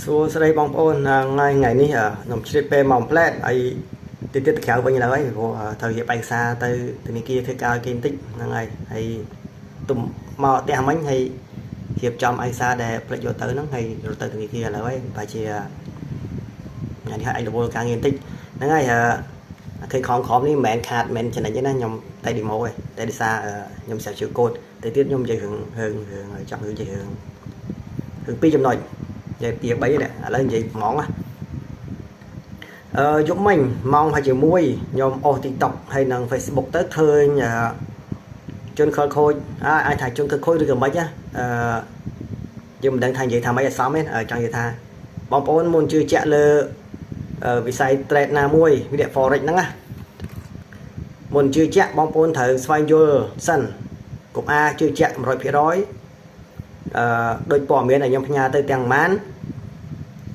សួស្តីបងប្អូនថ្ងៃថ្ងៃនេះខ្ញុំឆ្លៀតពេលមកផ្លែតហើយទីទៀតទៅក្រៅវិញឡើយព្រោះត្រូវរៀបឯកសារទៅធនាគារធ្វើការគេបន្តិចហ្នឹងហើយហើយទុំមកផ្ទះមិញហើយរៀបចំឯកសារដែលផ្លេចយកទៅហ្នឹងហើយរត់ទៅធនាគារឥឡូវហើយប្រហែលជាថ្ងៃនេះឲ្យរវល់ការងារបន្តិចហ្នឹងហើយឃើញខំខំនេះមិនមែនខាតមិនមែនចំណេញទេណាខ្ញុំតែ demo ទេតែដោយសារខ្ញុំស្រាវជ្រាវកូដទៅទៀតខ្ញុំនិយាយរឿងរឿងរឿងចង់រឿងនិយាយរឿងរឿងពីរចំណុចនិយាយពី3នេះឥឡូវនិយាយហ្មងណាអឺយប់មិញម៉ោង21ខ្ញុំអូស TikTok ហើយនិង Facebook ទៅឃើញជនខលខូចអាចថាជនខលខូចឬក៏មិនណាអឺយើងមិនដឹងថានិយាយថាម៉េចឲ្យសមទេចង់និយាយថាបងប្អូនមុនជឿជាក់លើវិស័យ trade ណាមួយវិ forex ហ្នឹងណាមុនជឿជាក់បងប្អូនត្រូវស្វែងយល់សិនកុំអាជឿជាក់100%អឺដោយព័ត៌មានដែលខ្ញុំផ្ញើទៅទាំងប៉ុន្មាន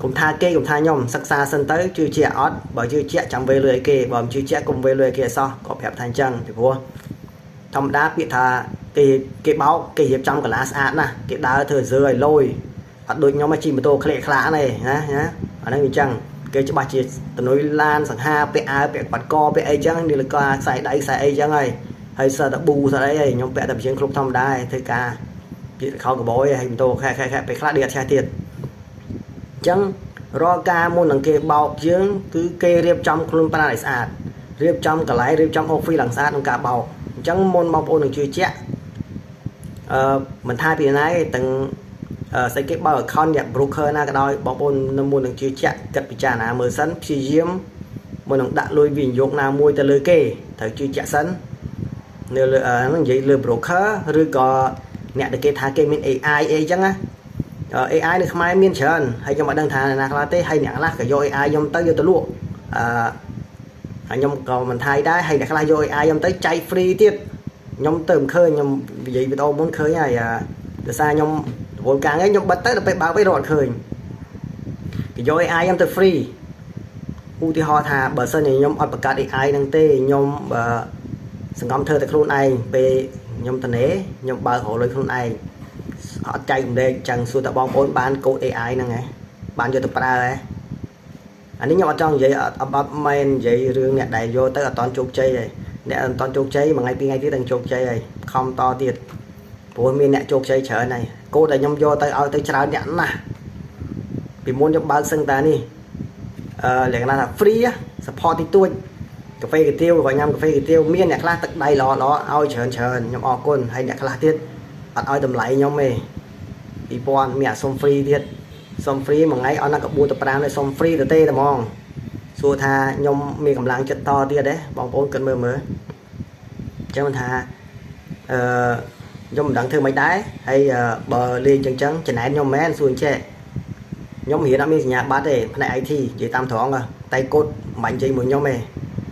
កុំថាគេកុំថាខ្ញុំសិក្សាសិនទៅជឿជាក់អត់បើជឿជាក់ចាំវេលុយឲ្យគេបើមិនជឿជាក់កុំវេលុយឲ្យគេអសោះក៏ប្រាប់ថាអញ្ចឹងពីព្រោះធម្មតាពាក្យថាគេគេបោកគេរៀបចំកាឡាស្អាតណាស់គេដើរធ្វើសើឲ្យលយអត់ដូចខ្ញុំជិះម៉ូតូក្លេកក្លាទេណាណាអាហ្នឹងវាអញ្ចឹងគេច្បាស់ជាតនុយឡានសង្ហាពាក់អាវពាក់បាត់កពាក់អីចឹងនេះលកខ្សែដៃខ្សែអីចឹងហើយហើយសើតែប៊ូសើអីហើយខ្ញុំពាក់តែជាងគ្រប់ធម្មតាហើយធ្វើការពាក្យខោកបយហើយម៉ូតូខែខែខែពេលខ្លះដេកអត់ឆេះទៀតអញ្ចឹងរាល់ការមុននឹងគេបោកយើងគឺគេរៀបចំខ្លួនប្រាណឲ្យស្អាតរៀបចំកន្លែងរៀបចំ office ឡើងស្អាតក្នុងការបោកអញ្ចឹងមុនបងប្អូននឹងជឿជាក់អឺមិនថាពីណាទេទាំងស្អីគេបើ account អ្នក broker ណាក៏ដោយបងប្អូននៅមុននឹងជឿជាក់គិតពិចារណាមើលសិនព្យាយាមមុននឹងដាក់លុយវិនិយោគណាមួយទៅលើគេត្រូវជឿជាក់សិននៅលើហ្នឹងនិយាយលើ broker ឬក៏អ្នកដែលគេថាគេមាន AI អីចឹងណា AI នៅខ្មែរមានច្រើនហើយខ្ញុំអត់ដឹងថាណាខ្លះទេហើយអ្នកខ្លះក៏យក AI ខ្ញុំទៅយកទៅលក់អឺហើយខ្ញុំក៏មិនថាយដែរហើយអ្នកខ្លះយក AI ខ្ញុំទៅចែក free ទៀតខ្ញុំទៅមិនឃើញខ្ញុំនិយាយវីដេអូមុនឃើញហើយដោយសារខ្ញុំរវល់ការងារខ្ញុំបិទទៅដល់ពេលបើកវិញរត់ឃើញគេយក AI ខ្ញុំទៅ free ឧទាហរណ៍ថាបើសិនជាខ្ញុំអត់បង្កើត AI ហ្នឹងទេខ្ញុំសង្កំធ្វើតែខ្លួនឯងពេលខ្ញុំតនេខ្ញុំបើករកលុយខ្លួនឯងអត់ចែកម្លែកចឹងសួរតើបងប្អូនបានកូដ AI ហ្នឹងហ៎បានយកទៅប្រើហ៎អានេះខ្ញុំអត់ចង់និយាយអត់អត់មែននិយាយរឿងអ្នកដែលយកទៅអត់តន់ជោគជ័យទេអ្នកអត់តន់ជោគជ័យមួយថ្ងៃពីរថ្ងៃទៀតនឹងជោគជ័យហើយខំតទៀតព្រោះមានអ្នកជោគជ័យច្រើនហើយកូដដែលខ្ញុំយកទៅឲ្យទៅច្រើនអ្នកណាស់ពីមុនខ្ញុំបើកសឹងតានេះអឺលក្ខណៈថា free support តិចតួចកាហ្វេកាទៀវក៏ញ៉ាំកាហ្វេកាទៀវមានអ្នកខ្លះទឹកដៃល្អល្អឲ្យច្រើនច្រើនខ្ញុំអរគុណហើយអ្នកខ្លះទៀតអត់ឲ្យតម្លៃខ្ញុំទេ2000មានអាសុំ free ទៀតសុំ free មួយថ្ងៃអត់ណាក៏4ទៅ5ដែរសុំ free ទៅទេតែហ្មងសួរថាខ្ញុំមានកម្លាំងចិត្តតទៀតទេបងប្អូនគិតមើលមើលអញ្ចឹងមិនថាអឺខ្ញុំមិនដឹងធ្វើមិនដែរហើយបើលេងចឹងចឹងចំណែនខ្ញុំមិនមែនសួរអញ្ចេះខ្ញុំរៀនអត់មានសញ្ញាបត្រទេផ្នែក IT និយាយតាមត្រង់តែកូដមិនបាញ់និយាយមួយខ្ញុំទេ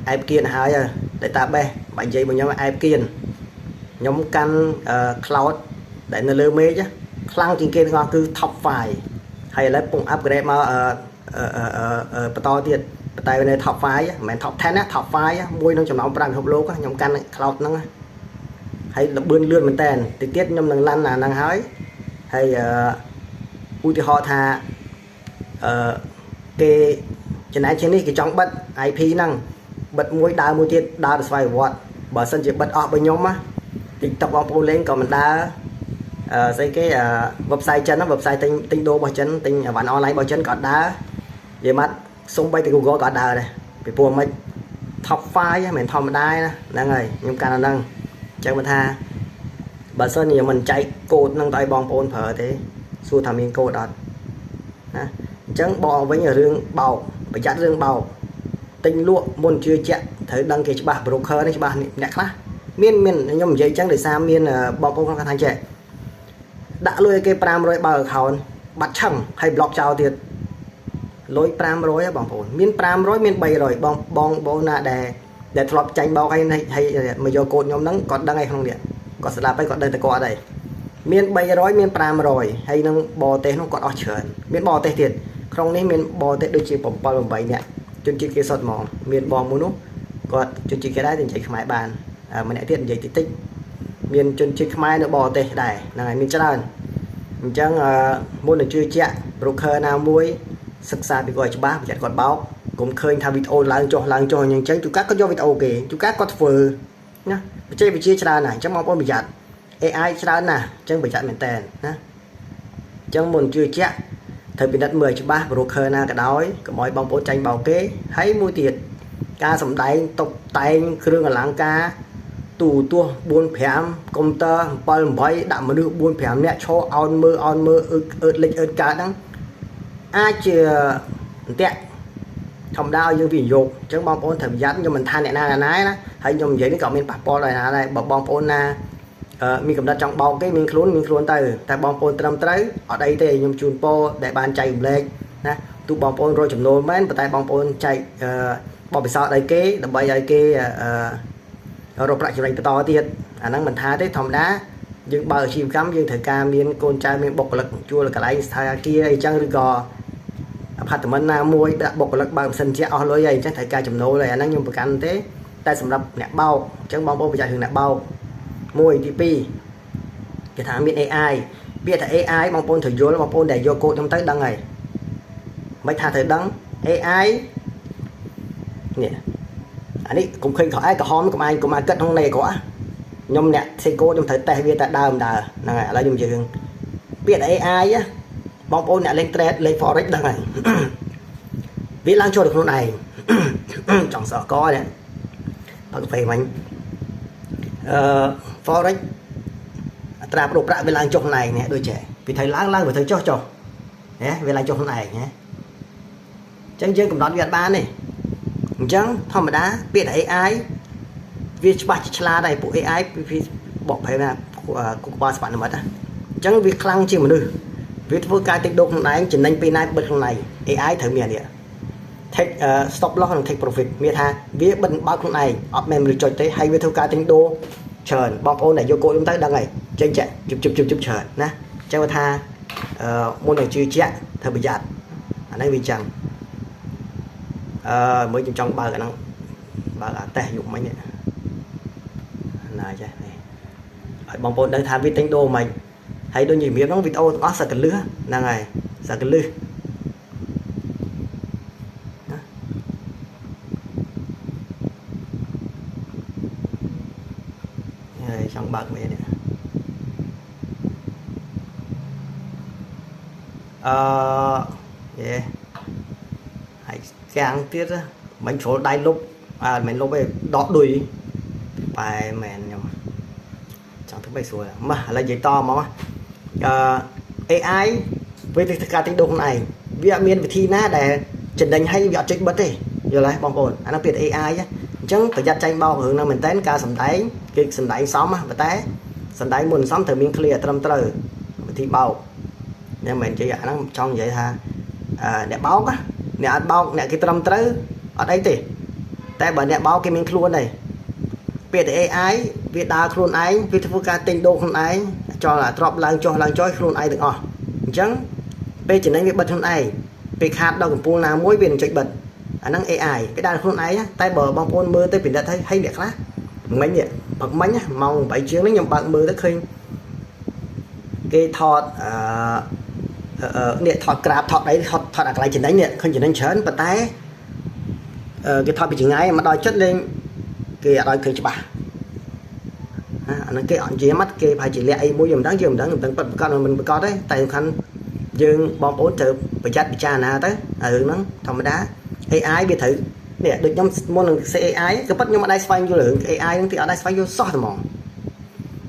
អែបគៀនហើយ database បាញ់និយាយមួយខ្ញុំអែបគៀនខ្ញុំកាន់ cloud ដែលនៅលើមេឃខ្លាំងជាងគេទាំងអស់គឺ top 5ហើយឥឡូវពង upgrade មកបន្តទៀតតែនៅ top 5មិនមែន top 10ណា top 5មួយក្នុងចំណោម5ពិភពលោកខ្ញុំកាន់ cloud ហ្នឹងហើយលបឿនលឿនមែនតើតិចទៀតខ្ញុំនឹងឡាន់អាហ្នឹងហើយហើយឧទាហរណ៍ថាអឺគេចំណែកជាងនេះគេចង់បិទ IP ហ្នឹងបិទមួយដើរមួយទៀតដើរទៅស្វ័យប្រវត្តិបើសិនជាបិទអស់បើខ្ញុំណា TikTok បងប្អូនលេងក៏មិនដើរអឺស្អីគេ website ចិន website ទិញទិញដូររបស់ចិនទិញអីវ៉ាន់ online របស់ចិនក៏អត់ដើរនិយាយម៉ាត់សំបីតែ Google ក៏អត់ដើរដែរពីព្រោះមិន top 5មិនមែនធម្មតាណាហ្នឹងហើយខ្ញុំកាន់អាហ្នឹងអញ្ចឹងមិនថាបើសិនជាមិនចែកកូដហ្នឹងទៅឲ្យបងប្អូនប្រើទេសួរថាមានកូដអត់ណាអញ្ចឹងបកវិញរឿងបោកប្រយ័ត្នរឿងបោកទិញលក់មុនជឿជាក់ត្រូវដឹងគេច្បាស់ broker នេះច្បាស់អ្នកខ្លះមានមានខ្ញុំនិយាយអញ្ចឹងដោយសារមានបងប្អូនគាត់ថាចេះដាក់លុយឲ្យគេ500បើ account បាត់ឆឹងហើយ block ចោលទៀតលុយ500បងប្អូនមាន500មាន300បងបងបងណាដែលដែលធ្លាប់ចាញ់បោកហើយហើយមកយកកូដខ្ញុំហ្នឹងគាត់ដឹងឯក្នុងនេះគាត់ស្ដាប់ហើយគាត់ដឹងតែគាត់ហើយមាន300មាន500ហើយនឹងបរទេសនោះគាត់អស់ច្រើនមានបរទេសទៀតក្នុងនេះមានបរទេសដូចជា7 8នាក់ជនជាតិគេសុទ្ធហ្មងមានបងមួយនោះគាត់ជនជាតិគេដែរតែនិយាយខ្មែរបានម្នាក់ទៀតនិយាយតិចតិចមានជនជាតិខ្មែរនៅបរទេសដែរហ្នឹងហើយមានច្រើន អញ្ចឹងមុននឹងជឿជាក់ broker ណាមួយសិក្សាពីគាត់ឲ្យច្បាស់ប្រយ័ត្នគាត់បោកកុំឃើញថាវីដេអូឡើងចុះឡើងចុះអញ្ចឹងជួនកាលគាត់យកវីដេអូគេជួនកាលគាត់ធ្វើណាបច្ចេកវិទ្យាច្រើនណាស់អញ្ចឹងបងប្អូនប្រយ័ត្ន AI ច្រើនណាស់អញ្ចឹងប្រយ័ត្នមែនតើណាអញ្ចឹងមុនជឿជាក់ត្រូវពិនិត្យមើលឲ្យច្បាស់ broker ណាក៏ដោយកុំឲ្យបងប្អូនចាញ់បោកគេហើយមួយទៀតការសម្ដែងតុបតែងគ្រឿងអលង្ការទូទស្សន៍4 5កុំព្យូទ័រ7 8ដាក់មនុស្ស4 5នាក់ឈរអោនមើលអោនមើលអឺតលិចអឺតកើតហ្នឹងអាចជាអន្ទាក់ធម្មតាឲ្យយើងវិនិយោគអញ្ចឹងបងប្អូនត្រូវប្រយ័ត្នខ្ញុំមិនថាអ្នកណាណាណាហើយខ្ញុំនិយាយនេះក៏មានប៉ះពាល់ដល់ណាដែរបើបងប្អូនណាមានកំណត់ចង់បោកគេមានខ្លួនទៅតែបងប្អូនត្រឹមត្រូវអត់អីទេខ្ញុំជូនពរដែលបានចែករំលែកណាទោះបងប្អូនរកចំណូលមែនប៉ុន្តែបងប្អូនចែកបទពិសោធន៍ឲ្យគេដើម្បីឲ្យគេរកប្រាក់ចំណេញបន្តទៀតអាហ្នឹងមិនថាទេធម្មតាយើងបើអាជីវកម្មយើងត្រូវការមានកូនចៅមានបុគ្គលិកជួលកន្លែងស្ថានភាពអីចឹងឬក៏អាផាតមិនណាមួយដាក់បុគ្គលិកបើកម៉ាស៊ីនជាអស់លុយហើយអញ្ចឹងត្រូវការចំណូលហើយអាហ្នឹងខ្ញុំប្រកាន់ទេតែសម្រាប់អ្នកបោកអញ្ចឹងបងប្អូនប្រយ័ត្នរឿងអ្នកបោកមួយទី2គេថាមាន AI ពាក្យថា AI បងប្អូនត្រូវយល់បងប្អូនដែលយកកូដខ្ញុំទៅដឹងហើយមិនថាត្រូវដឹង AI នេះអានេះកុំឃើញក្រហមកុំអាចគិតក្នុងនេះក្រក់ខ្ញុំអ្នកសេកូដខ្ញុំត្រូវតេស្តវាតែដើមដើហ្នឹងហើយឥឡូវខ្ញុំនិយាយរឿងពាក្យ AI បងប្អូនអ្នកលេង trade លេង forex ដឹងហើយវាឡើងចូលទៅខ្លួនឯងចង់សក់កនេះបើកាហ្វេមិញforex អត្រាប្តូរប្រាក់វាឡើងចុះខ្លួនឯងនេះដូចចេះវាត្រូវឡើងឡើងវាត្រូវចុះចុះណាវាឡើងចុះខ្លួនឯងណាអញ្ចឹងយើងកំណត់វាអត់បានទេអញ្ចឹងធម្មតាពាក្យ AI វាច្បាស់ជាឆ្លាតហើយពួក AI វាបកប្រែថាគូក្បាលស្បាក់និមិត្តណាអញ្ចឹងវាខ្លាំងជាងមនុស្សវាធ្វើការទិញដូរខ្លួនឯងចំណេញពេលណាបិទខ្លួនឯង AI ត្រូវមាននេះ take stop loss និង take profit មានថាវាបិទបើកខ្លួនឯងអត់មែនមនុស្សចុចទេហើយវាធ្វើការទិញដូរច្រើនបងប្អូនដែលយកគោលខ្ញុំទៅដឹងហើយចេញចាក់ជិបជិបជិបច្រើនណាអញ្ចឹងថាមុននឹងជឿជាក់ត្រូវប្រយ័ត្នអានេះវាអញ្ចឹងមួយខ្ញុំចង់បើកអាហ្នឹងបើកអាតេស្តយុគមិញនេះណាចេះនេះឲ្យបងប្អូនដឹងថាវាទិញដូរមិនហើយដូចជំរាបហ្នឹងវីដេអូទាំងអស់សកលឹះហ្នឹងហើយសកលឹះណាហើយចង់បើកមែននេះយេហើយកាំងទៀតមិនជ្រុលដៃលុបអើមិនលុបទេដកដុយបែមែនខ្ញុំចង់ធ្វើបីស្រួលមកឥឡូវនិយាយតហ្មងAI វាធ្វើការទិញដូរខ្លួនឯងវាអត់មានវិធីណាដែលចំណេញឲ្យវាអត់ចុចបិទទេយល់ទេបងប្អូនអានោះពាក្យ AI អញ្ចឹងប្រយ័ត្នចាញ់បោករឿងហ្នឹងមែនតើការសម្ដែងគេសម្ដែងសមប៉ុន្តែសម្ដែងមុនសមត្រូវមាន clear ត្រឹមត្រូវវិធីបោកខ្ញុំមិននិយាយអាហ្នឹងចង់និយាយថាអ្នកបោកអ្នកអត់បោកអ្នកគេត្រឹមត្រូវអត់អីទេតែបើអ្នកបោកគេមានខ្លួនហើយពាក្យ AI វាដើរខ្លួនឯងវាធ្វើការទិញដូរខ្លួនឯងចោលអាទ្របឡើងចុះឡើងចុះខ្លួនឯងទាំងអស់អញ្ចឹងពេលចំណេញវាបិទខ្លួនឯងពេលខាតដល់កំពូលណាមួយវានឹងចុចបិទអាហ្នឹង AI វាដើរខ្លួនឯងតែបើបងប្អូនមើលទៅពិនិត្យហើយហើយអ្នកខ្លះមិញនេះព្រឹកមិញម៉ោង8ជាងនេះខ្ញុំបើកមើលទៅឃើញគេថតនេះថតក្រាបថតអីថតអាកន្លែងចំណេញនេះឃើញចំណេញច្រើនប៉ុន្តែគេថតពីចម្ងាយមកដល់ចិត្តលេងគេអត់ឲ្យឃើញច្បាស់អាហ្នឹងគេអត់និយាយមកគេប្រហែលជាលាក់អីមួយយើងមិនដឹងយើងមិនដឹងមិនដឹងពិតប្រាកដមិនប្រាកដទេតែសំខាន់យើងបងប្អូនត្រូវប្រយ័ត្នពិចារណាទៅរឿងហ្នឹងធម្មតា AI វាត្រូវនេះដូចខ្ញុំមុននឹង say AI ក៏ពិតខ្ញុំអត់ដែរស្វែងយល់រឿង AI ហ្នឹងទីអត់ដែរស្វែងយល់សោះតែហ្មង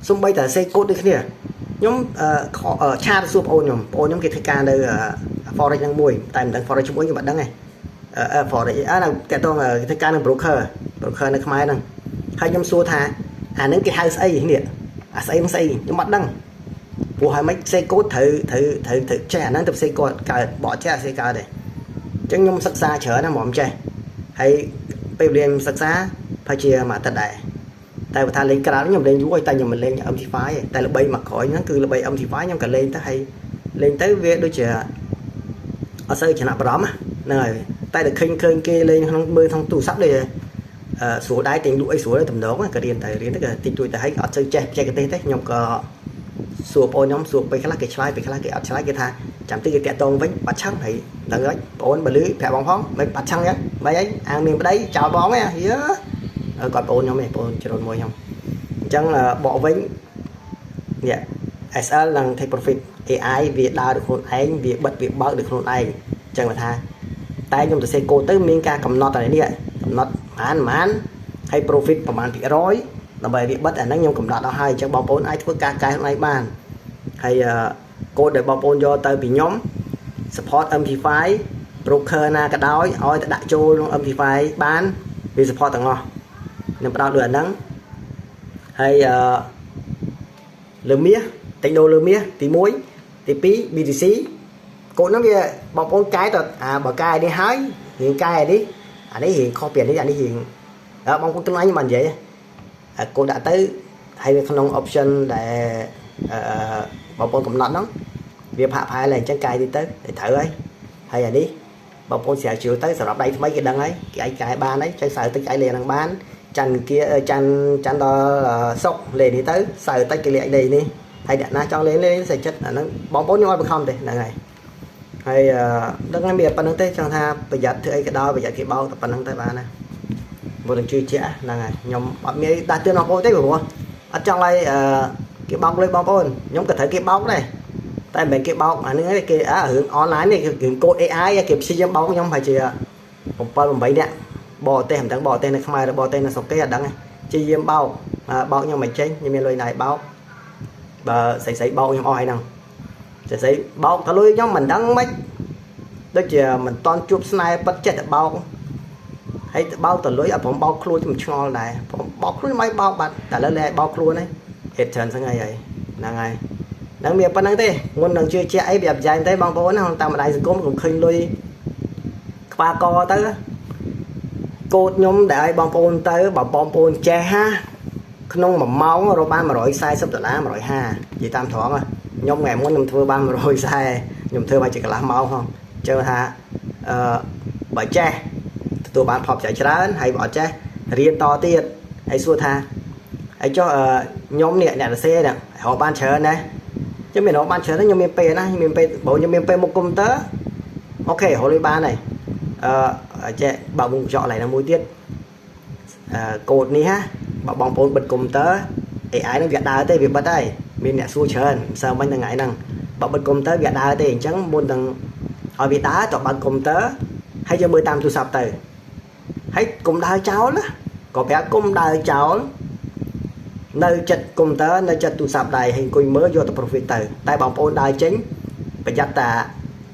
សំបីតែ say code ដូចគ្នាខ្ញុំឆាតសួរបងប្អូនខ្ញុំបងប្អូនខ្ញុំគេធ្វើការនៅ forex ហ្នឹងមួយតែមិនដឹង forex ជាមួយខ្ញុំអត់ដឹងទេ forex អើនៅតាក់ទងគេធ្វើការនៅ broker នៅខ្មែរហ្នឹងហើយខ្ញុំសួរថាអាហ្នឹងគេហៅស្អីនេះអាស្អីហ្នឹងស្អីខ្ញុំអត់ដឹងព្រោះហើយមិនសេកូដត្រូវត្រូវត្រូវត្រូវចេះអាហ្នឹងទៅសេកូដកើតបកចេះសេកើតទេអញ្ចឹងខ្ញុំសិក្សាច្រើនណាស់ហ្មងចេះហើយពេលវេលាខ្ញុំសិក្សាប្រហែលជាមួយអាទិត្យដែរតែបើថាលេងក្រៅខ្ញុំលេងយូរហើយតែខ្ញុំមិនលេង MT5 ទេតែល្បីមកក្រោយហ្នឹងគឺល្បី MT5 ខ្ញុំក៏លេងទៅហើយលេងទៅវាដូចជាអត់សូវចំណាប់អារម្មណ៍ហ្នឹងហើយតែតែឃើញគេលេងក្នុងមើលក្នុងទូរស័ព្ទដូចស្រួលដែរទិញលក់អីស្រួលដែរតំណងក៏រៀនតែរៀនទៅក៏តិចតួចទៅហើយអត់សូវចេះបច្ចេកទេសទេខ្ញុំក៏ សួរបងខ្ញុំសួរពេលខ្លះគេឆ្លើយពេលខ្លះគេអត់ឆ្លើយគេថាចាំតិចគេតាក់ទងវិញបាត់ឆឹងហើយដឹងហើយបងបើលឺប្រាប់បងផងមិនបាត់ឆឹងហ្នឹងមិនអីអាងមានប្តីចោលបងហ៎គាត់បងខ្ញុំឯងបងជ្រុនមួយខ្ញុំអញ្ចឹងបកវិញនេះ SL និង Take Profit AI វាដើរដោយខ្លួនឯងវាបិទវាបើកដោយខ្លួនឯងអញ្ចឹងថាតែខ្ញុំទៅសេកូដទៅមានការកំណត់តែនេះកំណត់ប្រហែលប្រហែលហើយ profit ប្រហែលភាគរយដើម្បីវាបិទអាហ្នឹងខ្ញុំកំណត់អស់ហើយអញ្ចឹងបងប្អូនអាចធ្វើការកែខ្លួនឯងបានហើយកូដដែលបងប្អូនយកទៅពីខ្ញុំ support MT5 broker ណាក៏ដោយឲ្យទៅដាក់ចូលក្នុង MT5 បានវា support ទាំងអស់ខ្ញុំផ្ដោតលើអាហ្នឹងហើយអឺលើមាសទិញដូរលើមាសទី1ទី2 BTC កូដហ្នឹងវាបងប្អូនកែទៅអាបើកែនេះហើយរៀងកែនេះអានេះរៀងខុសពីអានេះអានេះរៀងបងប្អូនខ្លួនឯងមិននិយាយអាកូដដាក់ទៅហើយនៅក្នុង option ដែលអឺបងប្អូនកំណត់ហ្នឹងវាផាកផែឡើងអញ្ចឹងកែតិចទៅត្រូវហើយហើយអានេះបងប្អូនស្រាវជ្រាវទៅសម្រាប់ដៃថ្មីគេដឹងហើយគេអាចកែបានហើយចុចសៅតិចអាចលេងហ្នឹងបានច័ន្ទគាច័ន្ទច័ន្ទដល់សុកលេងនេះទៅសៅតិចគេលេងលេងនេះហើយអ្នកណាចង់លេងលេងសេចចិត្តអាហ្នឹងបងប្អូនខ្ញុំអត់បង្ខំទេហ្នឹងហើយហើយដឹងតែមានប៉ុណ្្នឹងទេចង់ថាប្រយ័ត្នធ្វើអីក៏ដោយប្រយ័ត្នគេបោកតែប៉ុណ្្នឹងទៅបានណាបើនឹងជឿជាក់ហ្នឹងហើយខ្ញុំអត់មានដាស់តឿនបងប្អូនទេព្រោះអត់ចង់ឲ្យគេបោកលុយបងប្អូនខ្ញុំក៏ត្រូវគេបោកដែរតែមិនមែនគេបោកអានេះគេរឿងអនឡាញនេះរឿងកូដ AI គេព្យាយាមបោកខ្ញុំហើយជា7 8នាក់បរទេសមិនដឹងបរទេសនៅខ្មែរឬបរទេសនៅស្រុកគេអត់ដឹងទេព្យាយាមបោកបោកខ្ញុំមិនចេញខ្ញុំមានលុយណៃបោកបើស្រីស្រីបោកខ្ញុំអស់ហើយហ្នឹងស្រីស្រីបោកទៅលុយខ្ញុំមិនដឹងមិនដូចជាមិនតន់ជួបស្នេហ៍ប៉ិតចេះតែបោកហើយបោកទៅលុយអត់ព្រមបោកខ្លួនខ្ញុំឆ្ងល់ដែរព្រមបោកខ្លួនមិនបោកបាត់តែឥឡូវលែបោកខ្លួនហើយហេតុច្រើនហ្នឹងហើយហ្នឹងហើយហ្នឹងមានប៉ុណ្្នឹងទេមុននឹងជឿជាក់អីវាប្រយ៉ែងទេបងប្អូនណាតាមបណ្ដាញសង្គមកុំឃើញលុយខ្វាកទៅកូដខ្ញុំដែលឲ្យបងប្អូនទៅបើបងប្អូនចេះហាក្នុង1ម៉ោងរកបាន140ដុល្លារ150និយាយតាមត្រង់ខ្ញុំថ្ងៃមុនខ្ញុំធ្វើបាន140ខ្ញុំធ្វើបានជាកន្លះម៉ោងហងជឿថាអឺបើចេះទទួលបានផលប្រយោជន៍ច្រើនហើយបើអត់ចេះរៀនតទៀតហើយសួរថាហើយចុះខ្ញុំនេះអ្នករសេនេះរកបានច្រើនណាខ្ញុំមានរកបានច្រើនខ្ញុំមានពេលណាខ្ញុំមានពេលបើខ្ញុំមានពេលមុខកុំព្យូទ័រអូខេរកលុយបានហើយអឺចេះបើមុខកញ្ចក់ឡើយណាមួយទៀតអឺកូដនេះណាបើបងប្អូនបិទកុំព្យូទ័រ AI នឹងវាដើរទេវាបិទហើយមានអ្នកសួរច្រើនម្សិលមិញថ្ងៃហ្នឹងបើបិទកុំព្យូទ័រវាដើរទេអញ្ចឹងមុននឹងឲ្យវាដើរតើបើកកុំព្យូទ័រហើយយើងមើលតាមទូរស័ព្ទទៅហើយកុំដើរចោលណាក៏ប្រាប់កុំដើរចោលនៅចិត្តកុំព្យូទ័រនៅចិត្តទូរស័ព្ទដៃហើយអង្គុយមើលយកទៅ profit ទៅតែបងប្អូនដើរចេញប្រយ័ត្នតា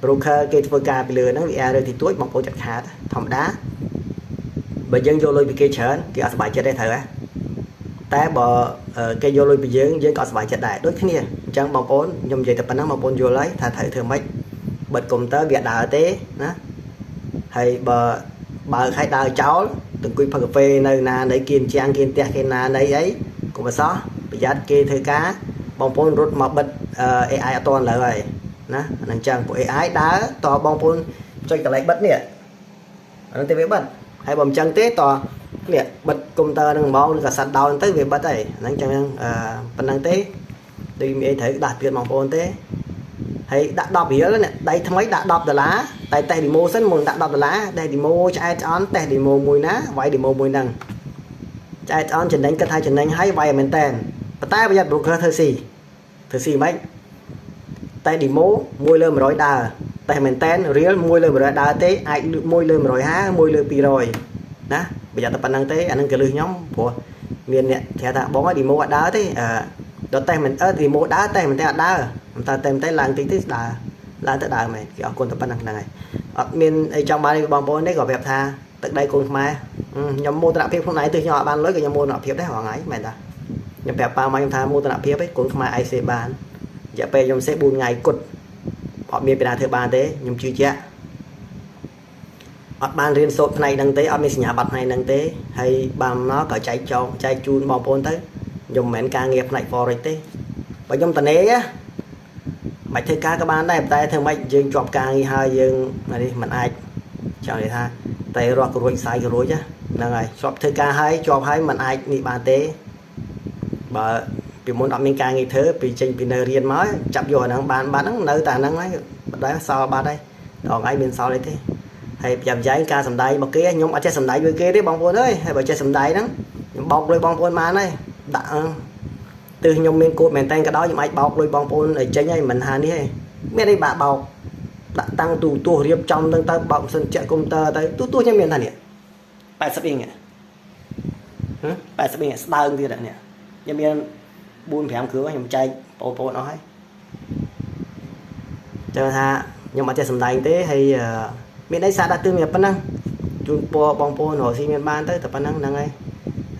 broker គេធ្វើការពីលើហ្នឹងវា error ទីទួចបងប្អូនចាត់ខាតធម្មតាបើយើងយកលុយពីគេច្រើនគេអត់សប្បាយចិត្តទេត្រូវហ៎តែបើគេយកលុយពីយើងយើងក៏អត់សប្បាយចិត្តដែរដូចគ្នាអញ្ចឹងបងប្អូនខ្ញុំនិយាយតែប៉ុណ្ណឹងបងប្អូនយល់ហើយថាត្រូវធ្វើម៉េចបិទកុំព្យូទ័រវាដើរទេណាហើយបើបើកឲ្យដើរចោលទៅអង្គុយផឹកកាហ្វេនៅណានៃគៀនជាងគៀនផ្ទះគេណានៃអីកុំអសោះប្រយ័ត្នគេធ្វើការបងប្អូនរត់មកបិទ AI អត់ទាន់លើហើយណាអានឹងចឹងពួក AI ដើរតបងប្អូនចុចកន្លែងបិទនេះអានឹងទេវាបិទហើយបើមិនចឹងទេតនេះបិទកុំព្យូទ័រនឹងហ្មងឬក៏ shut down ទៅវាបិទហើយអានឹងចឹងប៉ុណ្្នឹងទេដូចមានអីត្រូវដាស់ទៀតបងប្អូនទេហើយដាក់10រៀលនេះដៃថ្មីដាក់10ដុល្លារតែតេស្ត demo សិនមុនដាក់10ដុល្លារតេស្ត demo ឆ្អែតឆ្អន់តេស្ត demo មួយណាវាយ demo មួយហ្នឹងឆ្អែតឆ្អន់ចំណេញគិតថាចំណេញហើយវាយមែនតែនប៉ុន្តែប្រយ័ត្ន broker ធ្វើស៊ីធ្វើស៊ីមិនតែ demo 1លើ100ដើរតែមែនតែន real 1លើ100ដើរទេអាច1លើ150 1លើ200ណាប្រយ័ត្នតែប៉ុណ្្នឹងទេអានឹងកលឹះខ្ញុំព្រោះមានអ្នកគេថាបង demo អត់ដើរទេអឺដល់តែមិនអឺ demo ដើរតែមិនតែអត់ដើរតែតែតែឡើងតិចទេដើរឡើងទៅដើរមែនគេអរគុណតែប៉ុណ្្នឹងហ្នឹងហើយអត់មានអីចង់បានបងប្អូនទេក៏ប្រាប់ថាទឹកដីកូនខ្មែរខ្ញុំមោទនភាពខ្លួនឯងទោះខ្ញុំអត់បានលុយក៏ខ្ញុំមោទនភាពដែររាល់ថ្ងៃមែនតាខ្ញុំប្រាប់ប៉ាម៉ាខ្ញុំថាមោទនភាពឯងកូនខ្មែរឯងសេបានរយៈពេលខ្ញុំសេ4ថ្ងៃគត់អត់មានពីណាធ្វើបានទេខ្ញុំជឿជាក់អត់បានរៀនសូត្រផ្នែកហ្នឹងទេអត់មានសញ្ញាបត្រផ្នែកហ្នឹងទេហើយបានមកក៏ចែកចោលចែកជូនបងប្អូនទៅខ្ញុំមិនមែនការងារផ្នែក forex ទេបើខ្ញុំតនេមិនធ្វើការក៏បានដែរតែធ្វើម៉េចយើងជាប់ការងារហើយយើងនេះមិនអាចចង់និយាយថាតែរស់ក៏រួចសាយក៏រួចហ្នឹងហើយជាប់ធ្វើការហើយជាប់ហើយមិនអាចនេះបានទេបើ ពីមុនអត់មានការងារធ្វើពីចេញពីនៅរៀនមកចាប់យកអាហ្នឹងបានបាត់ហ្នឹងនៅតែហ្នឹងហើយបដិសល់បាត់ហើយដល់ថ្ងៃមានសល់អីទេហើយប្រចាំចែងការសម្ដែងរបស់គេខ្ញុំអត់ចេះសម្ដែងដូចគេទេបងប្អូនអើយហើយបើចេះសម្ដែងហ្នឹងខ្ញុំបោកលុយបងប្អូនបានហើយដាក់ទិសខ្ញុំមានគោតមែនតែនក៏ដោយខ្ញុំអាចបោកលុយបងប្អូនឲ្យចេញហើយមិនថានេះទេមានអីបាក់បោកដាក់តាំងទូទស្សន៍រៀបចំទៅបោកម៉ាស៊ីនចាក់កុំព្យូទ័រទៅទូទស្សន៍ខ្ញុំមានថានេះ80អ៊ីងហ៎80អ៊ីងស្ដើងទៀតនេះខ្ញុំមាន4 5គ្រឿងខ្ញុំចែកបងប្អូនអស់ហើយចឹងថាខ្ញុំអត់ចេះសម្ដែងទេហើយមានអីសារដាក់ទិសមានប៉ុណ្ណឹងជូនពរបងប្អូនរកស៊ីមានបានទៅតែប៉ុណ្ណឹងហ្នឹងហើយ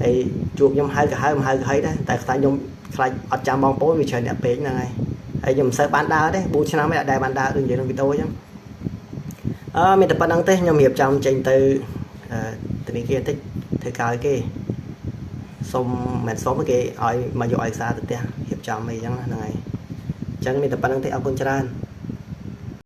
ហើយជួបខ្ញុំហៅក៏ហៅមិនហៅក៏ហីដែរតែខ្លាចខ្ញុំខ្លាចអត់ចាំបងប្អូនវាច្រើនអ្នកពេកហ្នឹងហើយហើយខ្ញុំមិនសូវបានដើរទេ4ឆ្នាំហើយអត់ដែលបានដើរដូចនិយាយក្នុងវីដេអូអញ្ចឹងអឺមានតែប៉ុណ្្នឹងទេខ្ញុំរៀបចំចេញទៅធនាគារបន្តិចធ្វើការឲ្យគេសុំមិនសុំគេឲ្យមកយកឯកសារទៅផ្ទះរៀបចំអីចឹងហ្នឹងហើយអញ្ចឹងមានតែប៉ុណ្្នឹងទេអរគុណច្រើន។